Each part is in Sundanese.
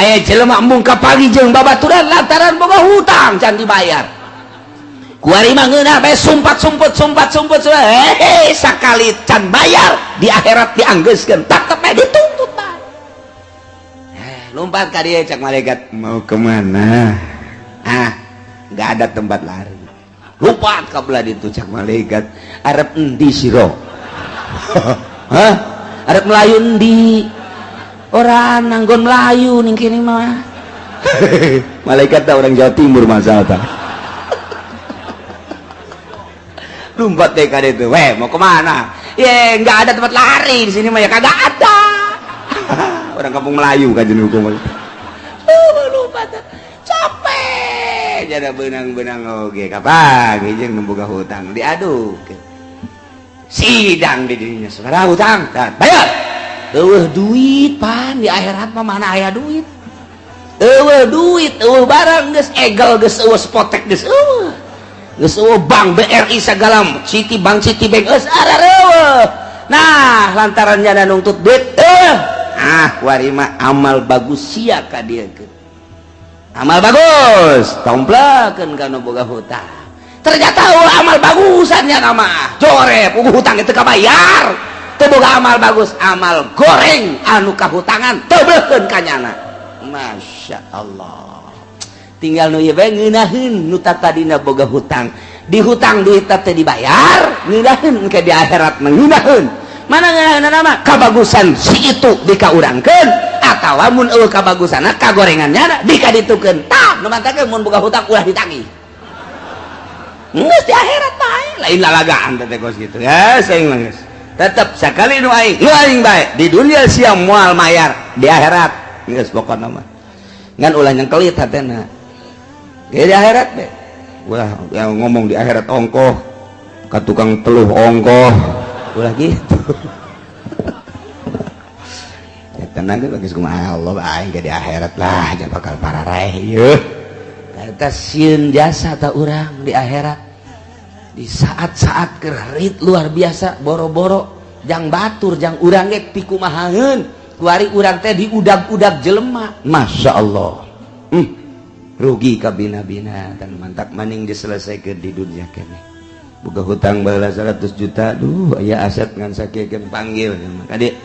Aya jelema embung kapagi jeung babaturan lantaran boga hutang can dibayar. Kuari mah ngeunah bae sumpat-sumput sumpat-sumput, eh sakali can bayar di akhirat dianggeuskeun, tetep bae dituntut bae. Eh, lompat ka dieu, cak malaikat, "Mau kemana?" "Ah, nggak ada tempat lari." Lompat ka belah ditu, cak malaikat, "Arep endi sira? Hah? Arep melayu endi? Ora nanggon melayu ning kene mah." Malaikat tak orang Jawa Timur masalah tak. Lompat deh ka itu. "Weh, mau kemana?" "Ya nggak ada tempat lari di sini mah, ya kagak ada." Orang kampung Melayu kan jenuh hukum. Oh, lompat capek jadi benang-benang. Oke, kapan jeung nu boga hutang diadu sidang di dirinya, "Saudara, hutang dan bayar." Eueuh duit pan di akhirat mah, mana aya duit? Eueuh duit, eueuh barang, geus egel, geus eueuh spotek, geus eueuh, geus eueuh bank BRI segala, Citi Bank, Citibank geus arareueuh. Nah, lantaran nyana nungtut duit, eh ah kuari mah amal bagus sia ka dieu, amal bagus tomplakeun ka nu boga hutang. Ternyata eueuh amal bagusan nya mah, jore puguh hutang itu kabayar. Teu boga amal bagus, amal goreng anu kahutangan teu ka nyana. Masya Allah, tinggal nu ieu bae ngeunaheun nu tadina boga hutang, di hutang duit teh dibayar, ngeunaheun ke di akhirat mah. Ngeunaheun mana? Ngeunaheun nama kabagusan si itu dikaurangkeun atawa mun eueuh kabagusanna, kagorengannya dikaditukeun. Tah, nu mantakeun mun boga hutang ulah ditagih. Geus di akhirat bae, lain lalagaan teh kos kitu ya. Sing geus tetep sakali nu aing, nu aing bae di dunia sia moal mayar di akhirat. Geus pokona mah ngan ulah nyengkelit hatena ge di akhirat be. Ulah yang ngomong di akhirat ongkoh ka tukang teluh ongkoh, ulah gitu ya. Tenang ge, bagus kumaha Allah aing ge di akhirat lah jangan bakal pararaeh ieu. Eta sieun jasa tak urang di akhirat di saat-saat kerit luar biasa, boro-boro jang batur, jang urang ge pikumahaeun. Kuari urang teh diudag-udag jelema, Masya Allah, rugi kabina-bina dan mantak maning diselesaikan di dunia kene. Buka hutang baheula 100 juta, duh aya aset ngan sakieu, panggil kade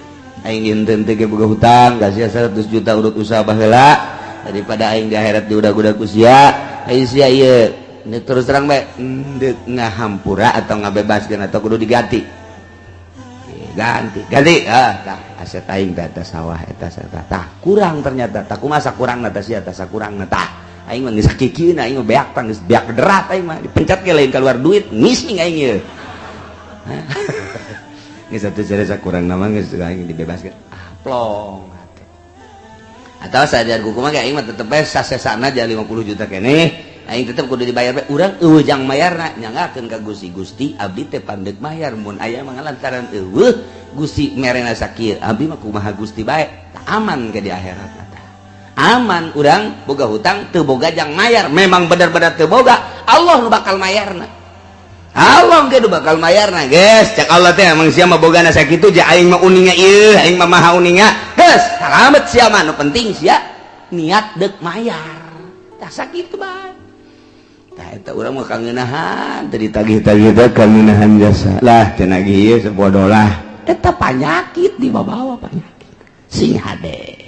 aing dinten teh boga hutang kasih 100 juta urut usaha baheula, daripada aing di akhirat diudag-udag usia aing sia ieu. Ini terus terang bae, endek ngahampura atau ngabebaskeun atau kudu diganti? Ganti, ganti. Ah, tah aset aing teh eta sawah eta tah, tah kurang ternyata. Tah kumaha kurang tah sia? Tah sakurangna tah. Aing mah geus sakikieuna, aing mah beak tang, geus beak derat, aing mah dipencat ge lain keluar duit, ngising aing ieu. Geus satu cara sakurang nama geus aing dibebaskeun. Ah, plong. Atau sadar kumaha ge, aing mah tetep bae sasesana aja 50 juta keneh aing tetep kudu dibayar bae. Urang eueuh jang mayarna, nyanggakeun ka Gusti, "Gusti, abdi teh pandeuk mayar mun aya mah, lantaran eueuh Gusti merena sakieu, abdi mah kumaha Gusti bae." Tah, aman ke di akhirat tah. Aman urang boga hutang teu boga jang mayar, memang bener-bener teu boga, Allah nu bakal mayarna. Allah ge nu bakal mayarna. Geus, cek Allah teh, emang sia mah bogana sakitu ja, aing mah uninga ieu, aing mah maha uninga. Geus salamet sia mah, nu penting sia niat deuk mayar. Tah, sakitu bae. Tah, eta urang mah kangeunahan teu ditagih-tagih teh, kangeunahan jasa lah teu nagih ieu, sabodoh lah. Eta panyakit di bawah, penyakit sing hade.